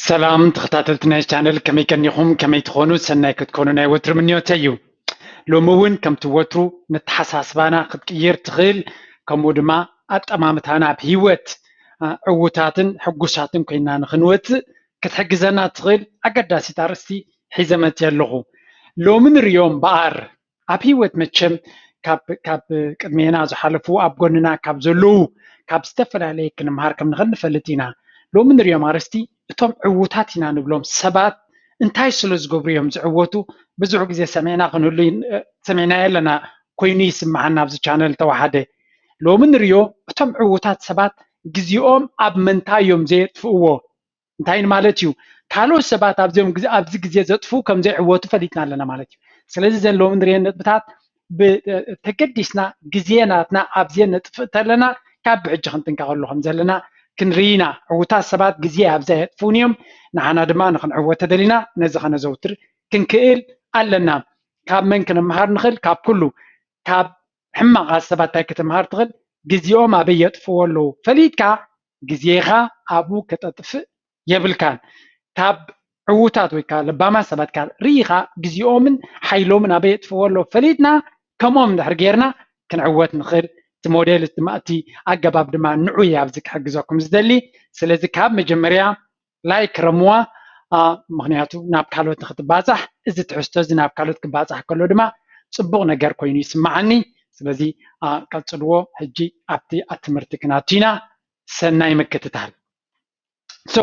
ሰላም ተኸታተልቲ ናይ ቻነል፣ ከመይ ቀኒኹም? ከመይ ትኾኑ? ሰናይ ክትኮኑ ናይ ወትሩ ምንዮተይ እዩ። ሎሚ እውን ከምቲ ወትሩ ነተሓሳስባና ክትቅይር ትኽእል፣ ከምኡ ድማ ኣጠማምታና ኣብ ህይወት ዕዉታትን ሕጉሳትን ኮይና ንኽንወፅእ ክትሕግዘና ትኽእል ኣገዳሲት ኣርእስቲ ሒዘ መፅየ ኣለኹ። ሎሚ ንሪኦ እምበኣር ኣብ ህይወት መቸም ካብ ቅድሜና ዝሓለፉ ኣብ ጎንና ካብ ዘለዉ ካብ ዝተፈላለየ ክንምሃር ከም ንኽእል ንፈልጥ ኢና። ሎሚ ንሪኦም ኣርእስቲ እቶም ዕዉታት ኢና ንብሎም ሰባት እንታይ ስለ ዝገብሩ እዮም ዝዕወቱ? ብዙሕ ግዜ ሰሚዕና ክንህሉ ሰሚዕናዮ ኣለና ኮይኑ ይስምዓና ኣብዚ ቻነል ተዋሓደ። ሎሚ ንሪኦ እቶም ዕዉታት ሰባት ግዜኦም ኣብ ምንታይ እዮም ዘየጥፍእዎ? እንታይ ማለት እዩ? ካልኦት ሰባት ኣብዚኦም ግዜ ኣብዚ ግዜ ዘጥፍኡ ከም ዘይዕወቱ ፈሊጥና ኣለና ማለት እዩ። ስለዚ ዘን ሎሚ ንሪኤን ነጥብታት ተገዲስና ግዜ ናትና ኣብዚኤን ነጥፍእ ተለና ካብ ብሕጂ ክንጥንቀቐሉ ከም ዘለና ክንርኢ ኢና። ዕዉታት ሰባት ግዜ ኣብዛ የጥፍኡን እዮም። ንዓና ድማ ንክንዕወት ተደሊና ነዚ ከነዘውትር ክንክእል ኣለና። ካብ መን ክንምሃር ንኽእል? ካብ ኩሉ። ካብ ሕማቓት ሰባት እንታይ ክትምሃር ትኽእል? ግዜኦም ኣበይ የጥፍዎ ኣለዉ ፈሊጥካ ግዜኻ ኣብኡ ከተጥፍእ የብልካን። ካብ ዕዉታት ወይ ከዓ ለባማት ሰባት ካብ ርኢኻ ግዜኦምን ሓይሎምን ኣበይ የጥፍዎ ኣለዉ ፈሊጥና ከምኦም እንድሕር ጌርና ክንዕወት ንኽእል። እቲ ሞዴል እቲ ኣገባብ ድማ ንዑ ኣብዚ ክሕግዘኩም ዝደሊ። ስለዚ ካብ መጀመርያ ላይክ ረምዋ። ምክንያቱ ናብ ካልኦት ንክትባፃሕ እዚ ትሕዝቶ እዚ ናብ ካልኦት ክባፃሕ ከሎ ድማ ፅቡቕ ነገር ኮይኑ ይስማዓኒ። ስለዚ ቀፅልዎ። ሕጂ ኣብቲ ኣብ ትምህርቲ ክናቱ ኢና። ሰናይ ምክትታል። So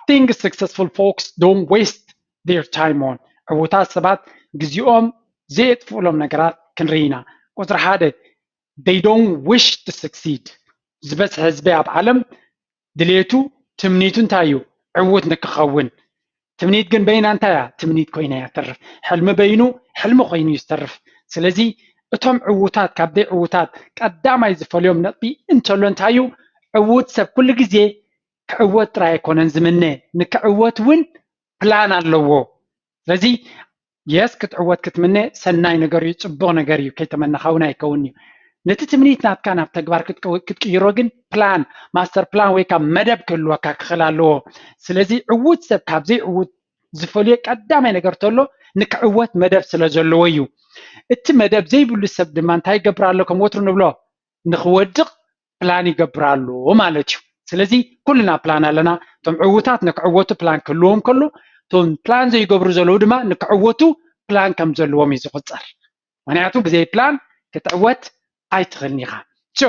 things successful folks don't waste their time on። ዕዉታት ሰባት ግዜኦም ዘየጥፍእሎም ነገራት ክንርኢ ኢና። ቁፅሪ ሓደ they don't wish to succeed። ዝበዝሐ ህዝቢ ኣብ ዓለም ድሌቱ ትምኒቱ እንታይ እዩ? ዕዉት ንክኸውን። ትምኒት ግን በይና እንታይ እያ? ትምኒት ኮይና እያ ተርፍ። ሕልሚ በይኑ ሕልሚ ኮይኑ እዩ ዝተርፍ። ስለዚ እቶም ዕዉታት ካብ ደይ ዕዉታት ቀዳማይ ዝፈልዮም ነጥቢ እንተሎ እንታይ እዩ? ዕዉት ሰብ ኩሉ ግዜ ክዕወት ጥራይ ኣይኮነን ዝምነ፣ ንክዕወት እውን ፕላን ኣለዎ። ስለዚ የስ ክትዕወት ክትምነ ሰናይ ነገር እዩ፣ ፅቡቕ ነገር እዩ፣ ከይተመነኻ እውን ኣይከውን እዩ። ነቲ ትምኒት ናትካ ናብ ተግባር ክትቅይሮ ግን ፕላን፣ ማስተር ፕላን ወይ ካብ መደብ ክህልወካ ክኽእል ኣለዎ። ስለዚ ዕዉት ሰብ ካብ ዘይዕዉት ዝፈልዮ ቀዳማይ ነገር ተሎ ንክዕወት መደብ ስለ ዘለዎ እዩ። እቲ መደብ ዘይብሉ ሰብ ድማ እንታይ ይገብር ኣሎ? ከም ወትሩ ንብሎ ንክወድቕ ፕላን ይገብር ኣሎ ማለት እዩ። ስለዚ ኩልና ፕላን ኣለና። እቶም ዕዉታት ንክዕወቱ ፕላን ክህልዎም ከሎ እቶም ፕላን ዘይገብሩ ዘለዉ ድማ ንክዕወቱ ፕላን ከም ዘለዎም እዩ ዝቁፀር። ምክንያቱ ብዘይ ፕላን ክትዕወት ኣይትኽእልን ኢኻ። So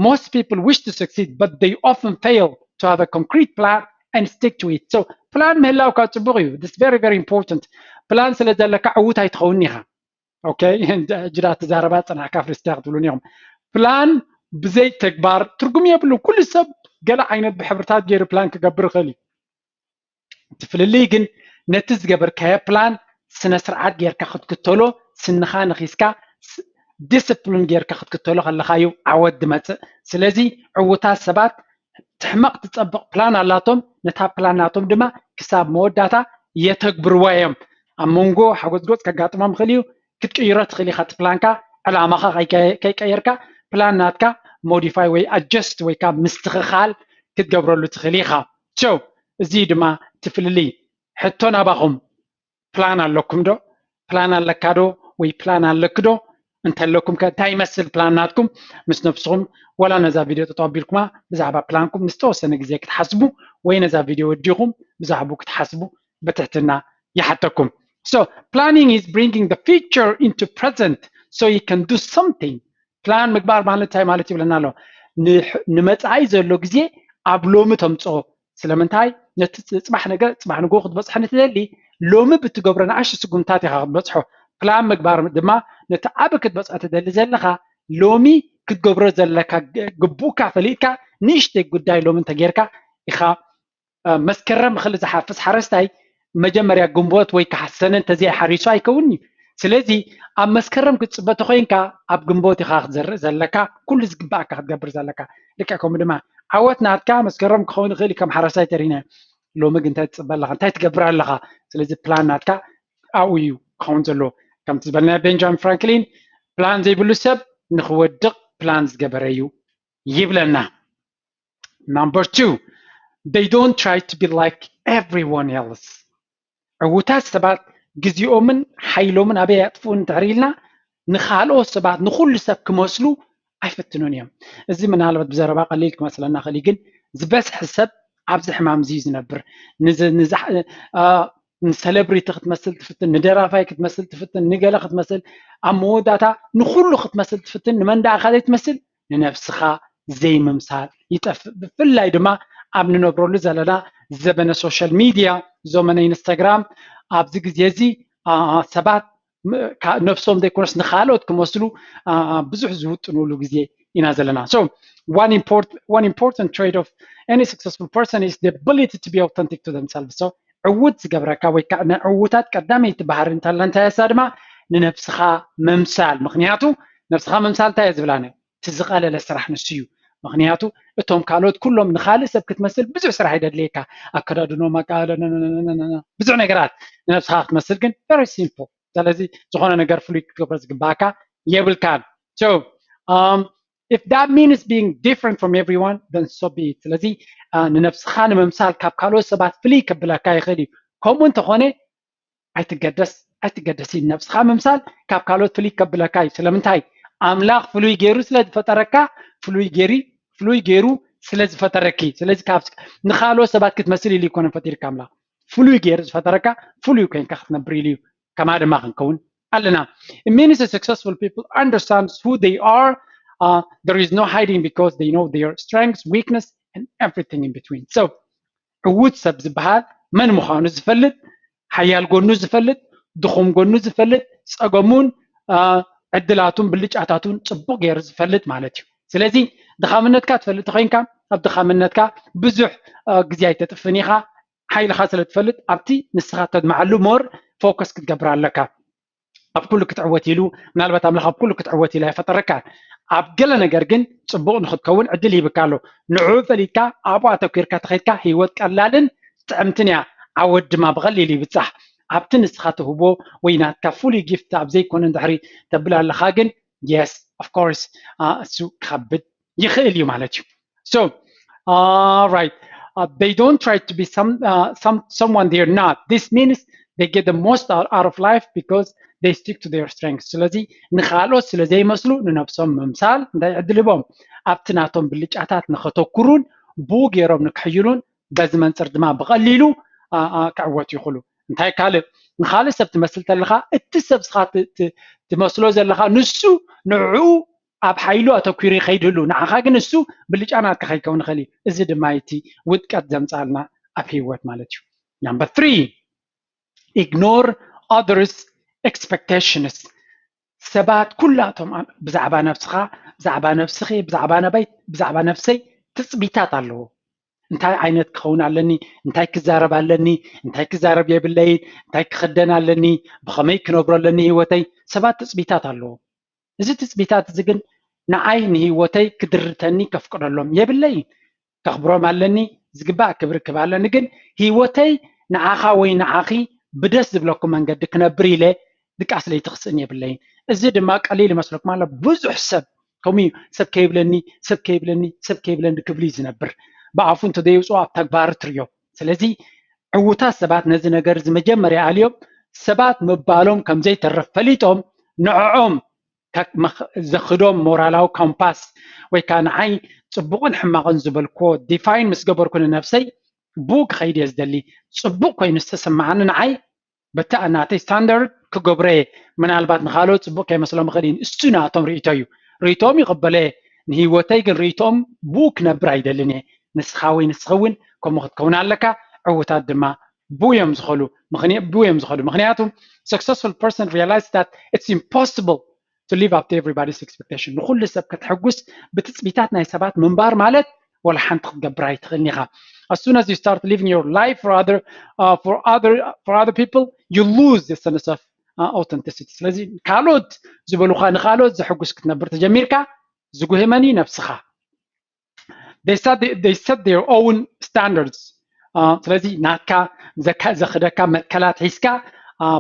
most people wish to succeed but they often fail to have a concrete plan and stick to it. So ፕላን ምህላውካ ፅቡቕ እዩ። This very very important. ፕላን ስለ ዘለካ ዕዉት ኣይትኸውን ኢኻ። ኦኬ፣ ጅዳ ትዛረባ ፅናሕካ ፍልስጥያ ክትብሉን ኢኹም። ፕላን ብዘይ ተግባር ትርጉም የብሉ። ኩሉ ሰብ ገለ ዓይነት ብሕብርታት ገይሩ ፕላን ክገብር ይኽእል እዩ። እቲ ፍልልይ ግን ነቲ ዝገበርካዮ ፕላን ስነ ስርዓት ጌርካ ክትክተሎ፣ ስንኻ ነኺስካ ዲስፕሊን ጌርካ ክትክተሎ ከለኻ እዩ ዓወት ዝመፅእ። ስለዚ ዕዉታት ሰባት ትሕመቕ ትፀብቕ ፕላን ኣላቶም። ነታ ፕላን ናቶም ድማ ክሳብ መወዳእታ የተግብርዋ እዮም። ኣብ መንጎ ሓጎፅጎፅ ከጋጥሞም ይኽእል እዩ። ክትቅይሮ ትኽእል ኢኻ። እቲ ፕላንካ ዕላማኻ ከይቀየርካ ፕላን ናትካ ሞዲፋይ ወይ ኣጀስት ወይ ካብ ምስትኽኻል ክትገብረሉ ትኽእል ኢኻ። ቸው እዚ ድማ ትፍልልይ ሕቶ ናባኹም ፕላን ኣለኩም ዶ? ፕላን ኣለካ ዶ ወይ ፕላን ኣለክ ዶ? እንተለኩም ከ እንታይ ይመስል ፕላን ናትኩም? ምስ ነብስኹም ዋላ ነዛ ቪድዮ ጠጠው ኣቢልኩማ ብዛዕባ ፕላንኩም ንዝተወሰነ ግዜ ክትሓስቡ ወይ ነዛ ቪድዮ ወዲኹም ብዛዕቡ ክትሓስቡ ብትሕትና ይሓተኩም። So planning is bringing the future into present so you can do something. ፕላን ምግባር ማለት እንታይ ማለት ይብለና ኣሎ? ንመፃኢ ዘሎ ግዜ ኣብ ሎሚ ተምፅኦ። ስለምንታይ? ነቲ ፅባሕ ነገር ፅባሕ ንግሆ ክትበፅሖ ንትደሊ ሎሚ ብትገብሮ ንኣሽቱ ስጉምታት ኢኻ ክትበፅሖ። ፕላን ምግባር ድማ ነቲ ዓቢ ክትበፅሖ ትደሊ ዘለኻ ሎሚ ክትገብሮ ዘለካ ግቡእካ ፈሊጥካ ንእሽተይ ጉዳይ ሎሚ እንተጌርካ ኢኻ መስከረም እኽሊ ዝሓፍስ ሓረስታይ መጀመርያ ግንቦት ወይ ከዓ ሰነ እንተዘይሓሪሱ ኣይከውን እዩ። ስለዚ ኣብ መስከረም ክትፅበ ተኮይንካ ኣብ ግንቦት ኢኻ ክትዘርእ ዘለካ፣ ኩሉ ዝግባኣካ ክትገብር ዘለካ። ልክዕ ከምኡ ድማ ዓወት ናትካ መስከረም ክኸውን ይኽእል እዩ ከም ሓረስታይ ተሪነ። ሎሚ ግን እንታይ ትፅበ ኣለኻ? እንታይ ትገብር ኣለኻ? ስለዚ ፕላን ናትካ ኣብኡ እዩ ክኸውን ዘለዎ። ከምቲ ዝበልና ቤንጃሚን ፍራንክሊን ፕላን ዘይብሉ ሰብ ንክወድቕ ፕላን ዝገበረ እዩ ይብለና። Number two, they don't try to be like everyone else. ዕዉታት ሰባት ግዜኦምን ሓይሎምን ኣበይ ኣጥፍኡ እንድሕር ኢልና፣ ንኻልኦት ሰባት፣ ንኹሉ ሰብ ክመስሉ ኣይፍትኑን እዮም። እዚ ምናልባት ብዘረባ ቀሊል ክመስለና ክእል እዩ፣ ግን ዝበዝሐ ሰብ ኣብዚ ሕማም እዚ እዩ ዝነብር። ንሰለብሪቲ ክትመስል ትፍትን፣ ንደራፋይ ክትመስል ትፍትን፣ ንገለ ክትመስል፣ ኣብ መወዳእታ ንኹሉ ክትመስል ትፍትን። ንመን ደኣ ኢኻ ዘይትመስል? ንነብስኻ ዘይምምሳል ይጠፍእ። ብፍላይ ድማ ኣብ ንነብረሉ ዘለና ዘበነ ሶሻል ሚድያ፣ ዘመነ ኢንስታግራም፣ ኣብዚ ግዜ እዚ ሰባት ነብሶም ዘይኮነስ ንኻልኦት ክመስሉ ብዙሕ ዝውጥንሉ ግዜ ኢና ዘለና። So one important trait of any successful person is the ability to be authentic to themselves. So ዕዉት ዝገብረካ ወይ ከዓ ንዕዉታት ቀዳመይቲ ባህሪ እንተላ እንታይ እያ ድማ ንነብስኻ ምምሳል። ምክንያቱ ነብስኻ ምምሳል እንታይ እየ ዝብላነ? እቲ ዝቐለለ ስራሕ ንሱ እዩ። ምክንያቱ እቶም ካልኦት ኩሎም ንኻልእ ሰብ ክትመስል ብዙሕ ስራሕ ይደድልየካ። ኣከዳድኖም፣ ብዙሕ ነገራት ንነብስኻ ክትመስል ግን very simple። ስለዚ ዝኾነ ነገር ፍሉይ ክትገብሮ ዝግባእካ የብልካን። So um, if that means being different from everyone, then so be it. ስለዚ ንነብስኻ ንምምሳል ካብ ካልኦት ሰባት ፍልይ ከብለካ ይኽእል እዩ። ከምኡ እንተኾነ ኣይትገደስ ኣይትገደሲ። ነብስኻ ምምሳል ካብ ካልኦት ፍልይ ከብለካ እዩ። ስለምንታይ? ኣምላኽ ፍሉይ ገይሩ ስለ ዝፈጠረካ፣ ፍሉይ ገይሩ ፍሉይ ገይሩ ስለ ዝፈጠረኪ። ስለዚ ካብ ንኻልኦት ሰባት ክትመስል ኢሉ ይኮነን ፈጢርካ ኣምላኽ። ፍሉይ ገይሩ ዝፈጠረካ ፍሉይ ኮይንካ ክትነብር ኢሉ እዩ። ከማ ድማ ክንከውን ኣለና። It means that successful people understands who they are. Uh, there is no hiding because they know their strengths, weakness, and everything in between. So ዕዉት ሰብ ዝበሃል መን ምዃኑ ዝፈልጥ፣ ሓያል ጎኑ ዝፈልጥ፣ ድኹም ጎኑ ዝፈልጥ፣ ፀገሙን ዕድላቱን ብልጫታቱን ፅቡቅ ገይሩ ዝፈልጥ ማለት እዩ። ስለዚ ድኻምነትካ ትፈልጥ ኮይንካ ኣብ ድኻምነትካ ብዙሕ ግዜ ኣይተጥፍን ኢኻ። ሓይልኻ ስለ ትፈልጥ ኣብቲ ንስኻ ተድምዓሉ more focus ክትገብር ኣለካ። ኣብ ኩሉ ክትዕወት ኢሉ ምናልባት ኣምላኽ ኣብ ኩሉ ክትዕወት ኢሉ ኣይፈጠረካን። ኣብ ገለ ነገር ግን ፅቡቕ ንክትከውን ዕድል ሂብካ ኣሎ። ንዕኡ ፈሊጥካ ኣብኡ ኣተኲርካ ተኸይድካ ህይወት ቀላልን ጥዕምትን እያ። ዓወት ድማ ብቐሊሉ ይብፃሕ። ኣብቲ ንስኻ ትህቦ ወይ ናትካ ፍሉይ ጊፍት ኣብ ዘይኮነ እንድሕሪ ተብል ኣለኻ ግን yes of course እሱ ክኸብድ ይኽእል እዩ ማለት እዩ። So uh, right uh, they don't try to be some, uh, some someone they're not. This means they get the most out, out of life because they stick to their strengths. ስለዚ ንኻልኦት ስለ ዘይመስሉ ንነብሶም ምምሳል እንታይ ዕድል ሂቦም ኣብቲ ናቶም ብልጫታት ንኸተኩሩን ብኡ ገይሮም ንክሕይሉን በዚ መንፅር ድማ ብቐሊሉ ክዕወቱ ይኽእሉ። እንታይ ካልእ ንኻልእ ሰብ ትመስል ተለኻ እቲ ሰብ ስኻ ትመስሎ ዘለኻ ንሱ ንዕኡ ኣብ ሓይሉ ኣተኲሩ ይኸይድ ህሉ ንዓኻ ግን እሱ ብልጫ ናትካ ከይከውን ይኽእል እዩ። እዚ ድማ እቲ ውድቀት ዘምፃልና ኣብ ህይወት ማለት እዩ። Number three, ignore others expectations. ሰባት ኩላቶም ብዛዕባ ነብስኻ፣ ብዛዕባ ነብስኺ፣ ብዛዕባ ነባይ፣ ብዛዕባ ነብሰይ ትፅቢታት ኣለዎ። እንታይ ዓይነት ክኸውን ኣለኒ? እንታይ ክዛረብ ኣለኒ? እንታይ ክዛረብ የብለይን? እንታይ ክኽደን ኣለኒ? ብኸመይ ክነብሮ ኣለኒ ህይወተይ? ሰባት ትፅቢታት ኣለዎ። እዚ ትፅቢታት እዚ ግን ንዓይ ንህይወተይ ክድርተኒ ከፍቅደሎም የብለይን። ከኽብሮም ኣለኒ፣ ዝግባእ ክብሪ ክብ ኣለኒ። ግን ህይወተይ ንዓኻ ወይ ንዓኺ ብደስ ዝብለኩም መንገዲ ክነብር ኢለ ድቃስ ለይቲ ክስእን የብለይን። እዚ ድማ ቀሊል ይመስለኩም ኣሎ። ብዙሕ ሰብ ከምኡ እዩ፣ ሰብ ከይብለኒ፣ ሰብ ከይብለኒ፣ ሰብ ከይብለኒ ክብል እዩ ዝነብር። ብኣፉ እንተዘየውፅኦ ኣብ ተግባር ትርዮ። ስለዚ ዕዉታት ሰባት ነዚ ነገር እዚ መጀመርያ ኣልዮም ሰባት ምባሎም ከም ዘይተርፍ ፈሊጦም ንዕኦም ዘኽዶም ሞራላዊ ኮምፓስ ወይ ከዓ ንዓይ ፅቡቕን ሕማቕን ዝበልክዎ ዲፋይን ምስ ገበርኩ ንነብሰይ ብኡ ክኸይድ እየ ዝደሊ። ፅቡቕ ኮይኑ ዝተሰማዓኒ ንዓይ በቲ ናተይ ስታንዳርድ ክገብሮ እየ። ምናልባት ንካልኦት ፅቡቕ ከይመስሎም ይኽእል እዩ። እሱ ናቶም ርእይቶ እዩ። ርእይቶም ይቕበሎ እየ። ንህይወተይ ግን ርእይቶም ብኡ ክነብር ኣይደልን እየ። ንስኻ ወይ ንስኺ እውን ከምኡ ክትከውን ኣለካ። ዕዉታት ድማ ብኡ እዮም ዝኸሉ። ብኡ እዮም ዝኸዱ። ምክንያቱ successful person realize that it's impossible to live up to everybody's expectation. ንኹሉ ሰብ ከተሐጉስ ብትፅቢታት ናይ ሰባት ምንባር ማለት ወላ ሓንቲ ክትገብር ኣይትኽእልን ኢኻ። As soon as you start living your life for other, uh, for other, for other people, you lose the sense of uh, authenticity. ስለዚ ካልኦት ዝበሉኻ ንኻልኦት ዘሐጉስ ክትነብር ተጀሚርካ ዝጉህመኒ ነብስኻ። They set, they set their own standards. ስለዚ ናትካ ዘኽደካ መትከላት ሒዝካ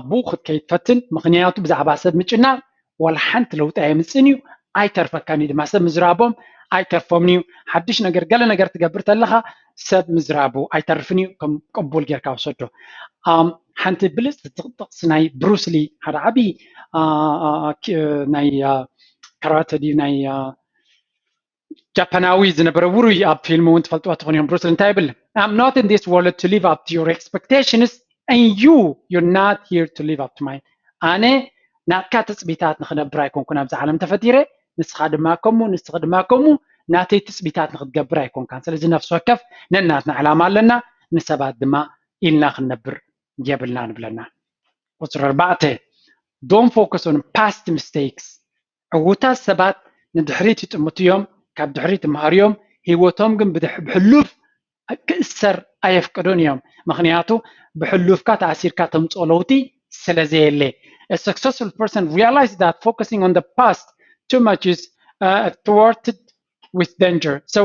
ብኡ ክትከይድ ፈትን። ምክንያቱ ብዛዕባ ሰብ ምጭናቕ ዋላ ሓንቲ ለውጢ ኣየምፅን እዩ፣ ኣይተርፈካን እዩ ድማ። ሰብ ምዝራቦም ኣይተርፎምን እዩ። ሓድሽ ነገር ገለ ነገር ትገብር ተለኻ ሰብ ምዝራቡ ኣይተርፍን እዩ። ከም ቅቡል ጌርካ ውሰዶ። ሓንቲ ብልፅቲ ጥቕሲ ናይ ብሩስሊ ሓደ ዓብዪ ናይ ካራተ ድዩ ናይ ጃፓናዊ ዝነበረ ውሩይ ኣብ ፊልም እውን ትፈልጥዋ ትኾን እዮም። ብሩስሊ እንታይ ይብል? I'm not in this world to live up to your expectations and you you're not here to live up to mine. ኣነ ናትካ ትፅቢታት ንክነብር ኣይኮንኩን ኣብዚ ዓለም ተፈጢረ፣ ንስኻ ድማ ከምኡ ንስኺ ድማ ከምኡ ናተይ ትፅቢታት ንክትገብር ኣይኮንካን። ስለዚ ነፍሲ ወከፍ ነናትና ዕላማ ኣለና፣ ንሰባት ድማ ኢልና ክንነብር የብልና ንብለና። ቁፅሪ ኣርባዕተ don't focus on past mistakes ዕዉታት ሰባት ንድሕሪት ይጥምቱ እዮም፣ ካብ ድሕሪት ይመሃሩ እዮም። ህይወቶም ግን ብሕሉፍ ክእሰር ኣየፍቅዱን እዮም። ምክንያቱ ብሕሉፍካ ተኣሲርካ ተምፅኦ ለውጢ ስለ ዘየለ። A successful person realize that focusing on the past too much is uh, thwarted with danger. So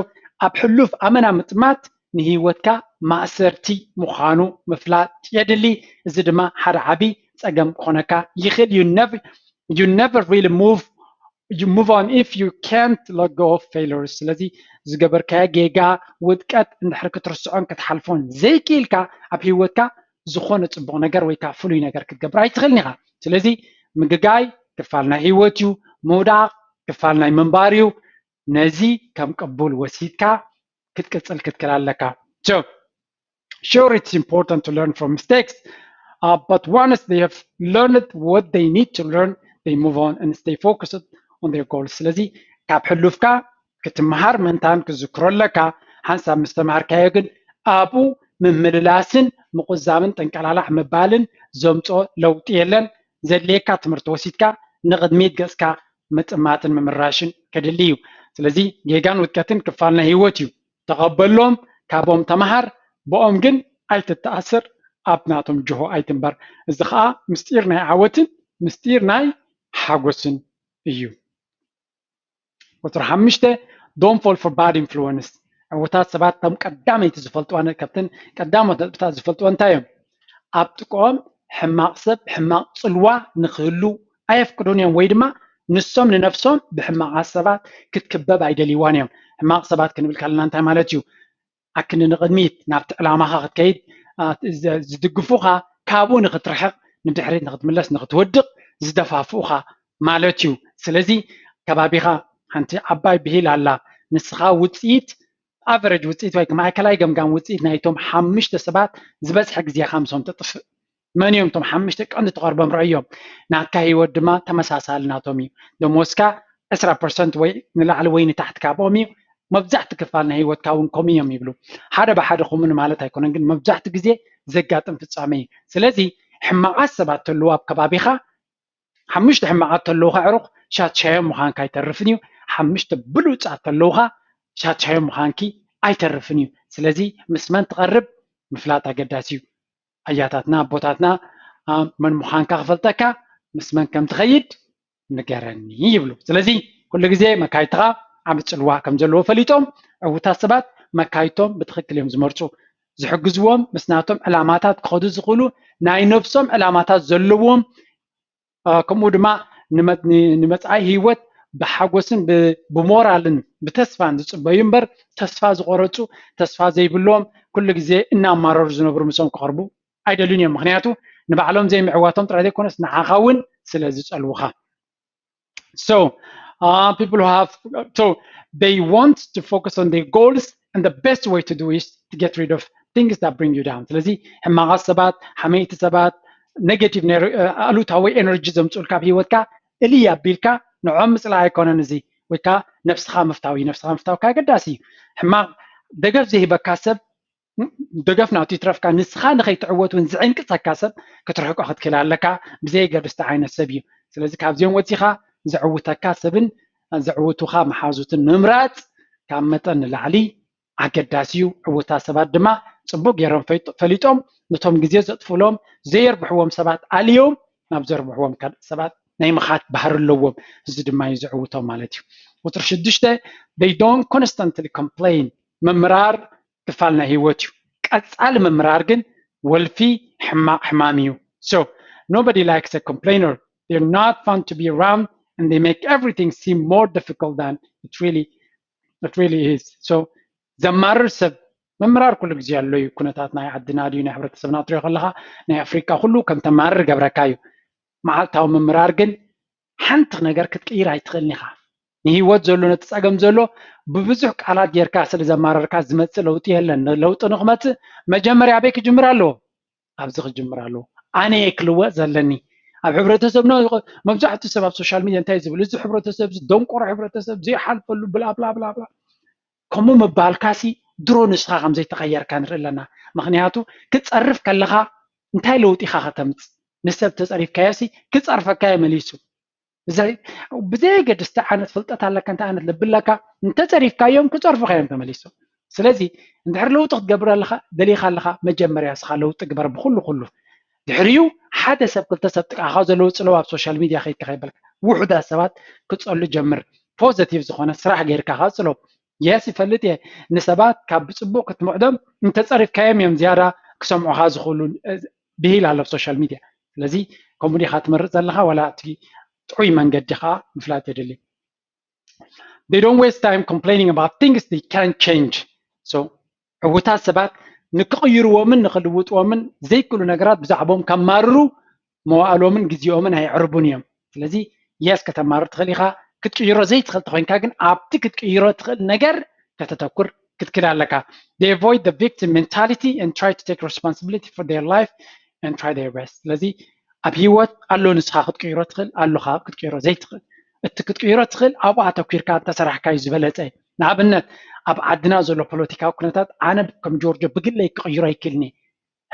ኣብ ሕሉፍ ኣመና ምጥማት ንህይወትካ ማእሰርቲ ምዃኑ ምፍላጥ የድሊ። እዚ ድማ ሓደ ዓቢ ጸገም ክኾነካ ይኽእል። You never you never really move you move on if you can't let go of failures. ስለዚ ዝገበርካዮ ጌጋ፣ ውድቀት እንድሕር ክትርስዖን ክትሓልፎን ዘይክኢልካ ኣብ ህይወትካ ዝኾነ ጽቡቕ ነገር ወይ ከዓ ፍሉይ ነገር ክትገብር ኣይትኽእልን ኢኻ። ስለዚ ምግጋይ ክፋል ናይ ህይወት እዩ። ምውዳቕ ክፋል ናይ ምንባር እዩ። ነዚ ከም ቅቡል ወሲድካ ክትቅጽል ክትክእል ኣለካ። So sure it's important to learn from mistakes uh, but once they have learned what they need to learn they move on and stay focused on their goals. ስለዚ ካብ ሕሉፍካ ክትመሃር ምእንታን ክዝክሮ ኣለካ። ሓንሳብ ምስ ተምሃርካዮ ግን ኣብኡ ምምልላስን ምቁዛምን ጥንቀላላሕ ምባልን ዘምፅኦ ለውጢ የለን። ዘድልየካ ትምህርቲ ወሲድካ ንቕድሚት ገፅካ ምጥማትን ምምራሽን ከድሊ እዩ። ስለዚ ጌጋን ውድቀትን ክፋል ናይ ህይወት እዩ። ተቐበሎም፣ ካብኦም ተምሃር፣ ብኦም ግን ኣይትተኣሰር፣ ኣብ ናቶም ጅሆ ኣይትንበር። እዚ ከዓ ምስጢር ናይ ዓወትን ምስጢር ናይ ሓጎስን እዩ። ቁፅሪ ሓሙሽተ don't fall for bad influence። ዕውታት ሰባት እቶም ቀዳመይቲ ዝፈልጥዋ ነ- ካብተን ቀዳሞት ነጥብታት ዝፈልጥዋ እንታይ እዮም? ኣብ ጥቅኦም ሕማቕ ሰብ ሕማቕ ፅልዋ ንክህሉ ኣየፍቅዱን እዮም፣ ወይ ድማ ንሶም ንነፍሶም ብሕማቓት ሰባት ክትክበብ ኣይደልይዋን እዮም። ሕማቕ ሰባት ክንብል ከለና እንታይ ማለት እዩ? ኣክንዲ ንቕድሚት ናብቲ ዕላማኻ ክትከይድ አ፣ ዝ- ዝድግፉኻ ካብኡ ንክትርሕቕ ንድሕሪት ንክትምለስ ንክትወድቕ ዝደፋፍኡኻ ማለት እዩ። ስለዚ ከባቢኻ ሓንቲ ዓባይ ብሂል ኣላ። ንስኻ ውፅኢት ኣቨረጅ ውፅኢት ወይ ማእከላይ ገምጋም ውፅኢት ናይቶም ሓሙሽተ ሰባት ዝበዝሐ ግዜኻ ምሶም ተጥፍእ። መን እዮም እቶም ሓሙሽተ ቀንዲ ተቐርቦም ረእዮም? ናትካ ህይወት ድማ ተመሳሳሊ ናቶም እዩ። ደሞዝካ ዕስራ ፐርሰንት ወይ ንላዕሊ ወይ ንታሕቲ ካብኦም እዩ። መብዛሕቲ ክፋል ናይ ህይወትካ እውን ከምኡ እዮም ይብሉ። ሓደ ብሓደ ከምኡ ማለት ኣይኮነን፣ ግን መብዛሕቲ ግዜ ዘጋጥም ፍጻመ እዩ። ስለዚ ሕማቓት ሰባት ተለዉ ኣብ ከባቢኻ ሓሙሽተ ሕማቓት ተለውኻ ዕሩኽ ሻትሻዮም ምዃንካ ኣይተርፍን እዩ። ሓሙሽተ ብሉጻት ተለውኻ ሻትሻዮም ምዃንኪ ኣይተርፍን እዩ። ስለዚ ምስ መን ትቐርብ ምፍላጥ ኣገዳሲ እዩ። ኣያታትና ኣቦታትና አ፣ መን ምዃንካ ክፈልጠካ ምስ መን ከም ትኸይድ ንገረኒ ይብሉ። ስለዚ ኩሉ ግዜ መካይትኻ ዓቢ ጽልዋ ከም ዘለዎ ፈሊጦም ዕውታት ሰባት መካይቶም ብትኽክል እዮም ዝመርጹ። ዝሕግዝዎም ምስ ናቶም ዕላማታት ክኸዱ ዝኽእሉ ናይ ነብሶም ዕላማታት ዘለዎም ከምኡ ድማ ንመፃኢ ህይወት ብሓጎስን ብሞራልን ብተስፋን ዝፅበዩ እምበር ተስፋ ዝቆረፁ ተስፋ ዘይብሎም ኩሉ ግዜ እናማረሩ ዝነብሩ ምስኦም ክቐርቡ ኣይደልዩን እዮም። ምክንያቱ ንባዕሎም ዘይምዕዋቶም ጥራይ ዘይኮነስ ንዓኻ እውን ስለ ዝፀልውኻ። So uh, people who have so they want to focus on their goals and the best way to do is to get rid of things that bring you down. ስለዚ ሕማቓት ሰባት፣ ሓመይቲ ሰባት፣ ኔጌቲቭ ኣሉታዊ ኤነርጂ ዘምፅኡልካ ኣብ ህይወትካ እልይ ኣቢልካ ንዖም ምፅላእ ኣይኮነን። እዚ ወይ ከዓ ነብስኻ ምፍታው እዩ። ነብስኻ ምፍታውካ ኣገዳሲ እዩ። ሕማቕ ደገፍ ዘይህበካ ሰብ ደገፍ ናቱ ይትረፍካ፣ ንስኻ ንኸይትዕወት እውን ዝዕንቅፀካ ሰብ ክትርሕቆ ክትክእል ኣለካ። ብዘየገድስቲ ዓይነት ሰብ እዩ። ስለዚ ካብዚኦም ወፂኻ ዘዕውተካ ሰብን ዘዕውቱኻ መሓዙትን ምምራፅ ካብ መጠን ንላዕሊ ኣገዳሲ እዩ። ዕውታት ሰባት ድማ ፅቡቅ ገይሮም ፈሊጦም ነቶም ግዜ ዘጥፍሎም ዘየርብሕዎም ሰባት ኣልዮም ናብ ዘርብሕዎም ካልእ ሰባት ናይ ምኻድ ባህሪ ኣለዎም። እዚ ድማ እዩ ዘዕውቶም ማለት እዩ። ቁፅሪ ሽዱሽተ they don't constantly complain። ምምራር ክፋል ናይ ህይወት እዩ። ቀፃሊ ምምራር ግን ወልፊ ሕማቕ ሕማም እዩ። So nobody likes a complainer. They're not fun to be around and they make everything seem more difficult than it really It really is. So ዘማርር ሰብ ምምራር ኩሉ ግዜ ኣሎ እዩ። ኩነታት ናይ ዓድና ድዩ ናይ ሕብረተሰብና ትሪኦ ከለኻ ናይ ኣፍሪካ ኩሉ ከም ተማርር ገብረካ እዩ። መዓልታዊ ምምራር ግን ሓንቲ ነገር ክትቅይር ኣይትኽእልን ኢኻ። ንህይወት ዘሎ ነቲ ፀገም ዘሎ ብብዙሕ ቃላት ጌርካ ስለ ዘማረርካ ዝመፅእ ለውጢ የለን። ለውጢ ንክመፅእ መጀመርያ ኣበይ ክጅምር ኣለዎ? ኣብዚ ክጅምር ኣለዎ። ኣነ እየ ክልወጥ ዘለኒ። ኣብ ሕብረተሰብና መብዛሕትኡ ሰብ ኣብ ሶሻል ሚድያ እንታይ ዝብል፣ እዚ ሕብረተሰብ እዚ ደንቆሮ ሕብረተሰብ ዘይሓልፈሉ ብላ ብላ ብላ ብላ። ከምኡ ምባልካሲ ድሮ ንስኻ ከም ዘይተቐየርካ ንርኢ ኣለና። ምክንያቱ ክትፀርፍ ከለኻ እንታይ ለውጢ ኢኻ ከተምፅእ? ንሰብ ተፀሪፍካዮሲ ክፀርፈካ እየ መሊሱ። ብዘይ ብዘየገድስ እንታይ ዓይነት ፍልጠት ኣለካ እንታይ ዓይነት ልቢ ኣለካ እንተፀሪፍካዮም ክፀርፉካ እዮም ተመሊሶም። ስለዚ እንድሕር ለውጢ ክትገብር ኣለካ ደሊካ ኣለካ መጀመርያ እስካ ለውጢ ግበር ብኩሉ ኩሉ። ድሕሪኡ ሓደ ሰብ ክልተ ሰብ ጥቃካ ዘለዉ ፅለው ኣብ ሶሻል ሚድያ ከይድካ ከይበልካ ውሑዳት ሰባት ክፀሉ ጀምር። ፖዘቲቭ ዝኮነ ስራሕ ጌርካ ከፅሎ። የስ ይፈልጥ እየ ንሰባት ካብ ብፅቡቅ ክትምዕዶም እንተፀሪፍካዮም እዮም ዝያዳ ክሰምዑካ ዝኽእሉ። ብሂል ኣሎ ኣብ ሶሻል ሚድያ። ስለዚ ከምኡ ዲኻ ትመርፅ ዘለካ ዋላ እቲ ጥዑይ መንገዲ ከዓ ምፍላጥ የድሊ። They don't waste time complaining about things they can't change. So ዕውታት ሰባት ንክቕይርዎምን ንክልውጥዎምን ዘይክእሉ ነገራት ብዛዕባኦም ከማርሩ መዋእሎምን ግዜኦምን ኣየዕርቡን እዮም። ስለዚ የስ ከተማርር ትኽእል ኢኻ። ክትቅይሮ ዘይትኽእል ተኮይንካ ግን ኣብቲ ክትቅይሮ ትኽእል ነገር ከተተኩር ክትክል ኣለካ። They avoid the victim mentality and try to take responsibility for their life and try their best. ስለዚ ኣብ ህይወት ኣሎ ንስኻ ክትቅይሮ ትኽእል ኣሎ ካብ ክትቅይሮ ዘይትኽእል። እቲ ክትቅይሮ ትኽእል ኣብኡ ኣተኪርካ እንተሰራሕካ እዩ ዝበለፀ። ንኣብነት ኣብ ዓድና ዘሎ ፖለቲካዊ ኩነታት ኣነ ከም ጆርጆ ብግለይ ክቅይሮ ኣይክእልን እየ።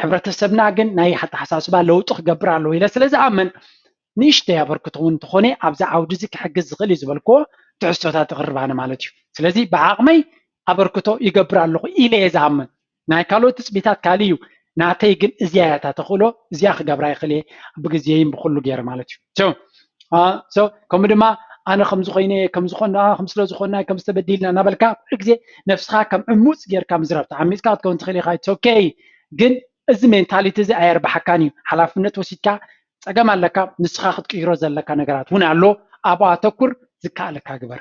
ሕብረተሰብና ግን ናይ ኣተሓሳስባ ለውጢ ክገብር ኣለዎ ኢለ ስለ ዝኣምን ንእሽተይ ኣበርክቶ እውን እንተኾነ ኣብዚ ዓውዲ እዚ ክሕግዝ ዝኽእል እዩ ዝበልክዎ ትሕዝቶታት እቕርብ ኣነ ማለት እዩ። ስለዚ ብዓቕመይ ኣበርክቶ ይገብር ኣለኹ ኢለ እየ ዝኣምን። ናይ ካልኦት ትፅቢታት ካልእ እዩ፣ ናተይ ግን እዚኣ እያ እታ ተኽእሎ፣ እዚኣ ክገብራ ይኽእል እየ ብግዜይን ብኩሉ ገይረ ማለት እዩ። So ከምኡ ድማ ኣነ ከምዚ ኮይነ ከምዝኮና ከም ስለዝኮና ከም ዝተበዲልና እናበልካ ኩሉ ግዜ ነብስካ ከም ዕሙፅ ጌርካ ምዝራብ ተዓሚፅካ ክትከውን ትኽእል ኢካ። It's okay ግን እዚ ሜንታሊቲ እዚ ኣየርባሓካን እዩ። ሓላፍነት ወሲድካ ፀገም ኣለካ ንስኻ ክትቅይሮ ዘለካ ነገራት እውን ኣሎ። ኣብኡ ኣተኩር ዝከኣለካ ግበር።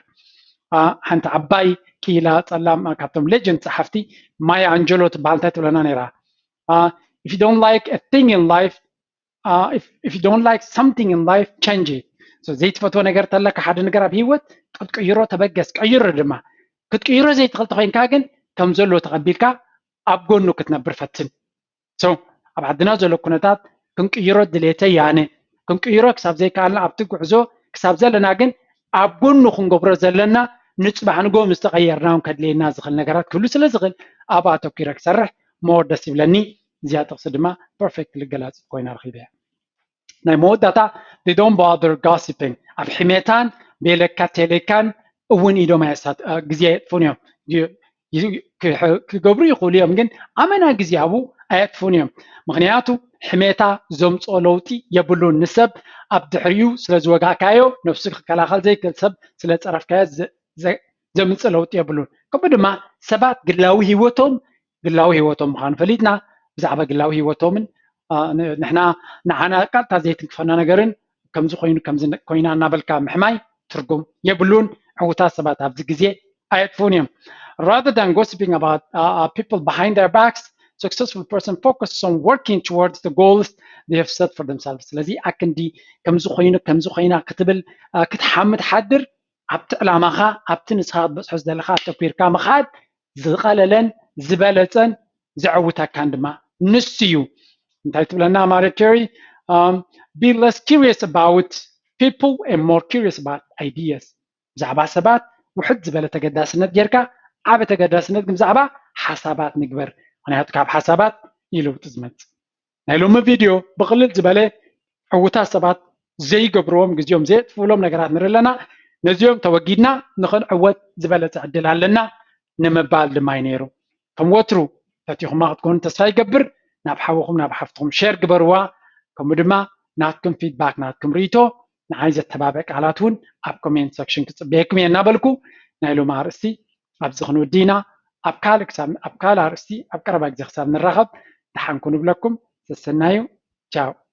ሓንቲ ዓባይ ክኢላ ፀላም ካብቶም ሌጀንድ ፀሓፍቲ ማያ ኣንጀሎ ትበሃል እንታይ ትብለና ነይራ? If you don't like a thing in life, if you don't like something in life, change it. ዘይትፈትዎ ነገር ተለካ ሓደ ነገር ኣብ ህይወት ክትቅይሮ ተበገስ ቀይሮ ድማ ክትቅይሮ ዘይትኽእል ተኮይንካ ግን ከም ዘሎ ተቐቢልካ ኣብ ጎኑ ክትነብር ፈትን። So ኣብ ዓድና ዘሎ ኩነታት ክንቅይሮ ድሌተ ያነ ክንቅይሮ ክሳብ ዘይከኣልና ኣብቲ ጉዕዞ ክሳብ ዘለና ግን ኣብ ጎኑ ክንገብሮ ዘለና ንፅባሕ ንጎ ምስ ተቐየርና እውን ከድልየና ዝኽእል ነገራት ክህሉ ስለ ዝኽእል ኣብ ኣተኪረ ክሰርሕ more ደስ ይብለኒ። እዚኣ ጥቕሲ ድማ perfect ልገላፂ ኮይና ረኪበያ። ናይ መወዳእታ they don't bother gossiping ኣብ ሕሜታን ቤለካ ቴሌካን እውን ኢዶም ኣየሳት ግዜ የጥፉን እዮም። ክገብሩ ይኽእሉ እዮም ግን ኣመና ግዜ ኣብኡ ኣየጥፉን እዮም። ምክንያቱ ሕሜታ ዘምፅኦ ለውጢ የብሉን። ንሰብ ኣብ ድሕሪኡ ስለ ዝወጋእካዮ ነብሱ ክከላኸል ዘይክእል ሰብ ስለ ፀረፍካዮ ዘምፅእ ለውጢ የብሉን። ከምኡ ድማ ሰባት ግላዊ ህይወቶም ግላዊ ህይወቶም ምዃኑ ፈሊጥና ብዛዕባ ግላዊ ህይወቶምን ንሕና ንዓና ቃጥታ ዘይትንክፈና ነገርን ከምዚ ኮይኑ ከምዚ ኮይና እናበልካ ምሕማይ ትርጉም የብሉን። ዕውታት ሰባት ኣብዚ ግዜ ኣየጥፉን እዮም። Rather than gossiping about uh, people behind their backs, successful person focuses on working towards the goals they have set for themselves. ስለዚ ኣክንዲ ከምዚ ኮይኑ ከምዚ ኮይና ክትብል ክትሓምድ ሓድር ኣብቲ ዕላማኻ ኣብቲ ንስኻ ክትበፅሖ ዝደለኻ ኣተኲርካ ምኻድ ዝቐለለን ዝበለፀን ዘዕውተካን ድማ ንሱ እዩ። እንታይ ትብለና ማሪ ኬሪ? Be less curious about people and more curious about ideas. ብዛዕባ ሰባት ውሕድ ዝበለ ተገዳስነት ጌርካ ዓበ ተገዳስነት ግን ብዛዕባ ሓሳባት ንግበር። ምክንያቱ ካብ ሓሳባት እዩ ለውጢ ዝመፅእ። ናይ ሎሚ ቪድዮ ብቕልል ዝበለ ዕውታት ሰባት ዘይገብርዎም ግዜኦም ዘየጥፍእሎም ነገራት ንርኢ ኣለና። ነዚኦም ተወጊድና ንኽንዕወት ዝበለፀ ዕድል ኣለና ንምባል ድማ እዩ ነይሩ። ከም ወትሩ ፈቲኹማ ክትኮኑ ተስፋ ይገብር። ናብ ሓውኹም ናብ ሓፍትኹም ሸር ግበርዋ። ከምኡ ድማ ናትኩም ፊድባክ ናትኩም ርእይቶ ንዓይ ዘተባብዕ ቃላት እውን ኣብ ኮሜንት ሰክሽን ክፅበየኩም እየ እናበልኩ ናይ ሎሚ ኣርእስቲ ኣብዚ ክንውዲ ኢና። ኣብ ካልእ ክሳብ ኣብ ካልእ ኣርእስቲ ኣብ ቀረባ ግዜ ክሳብ ንራኸብ ደሓን ኩኑ እብለኩም። ሰሰናዩ። ቻው።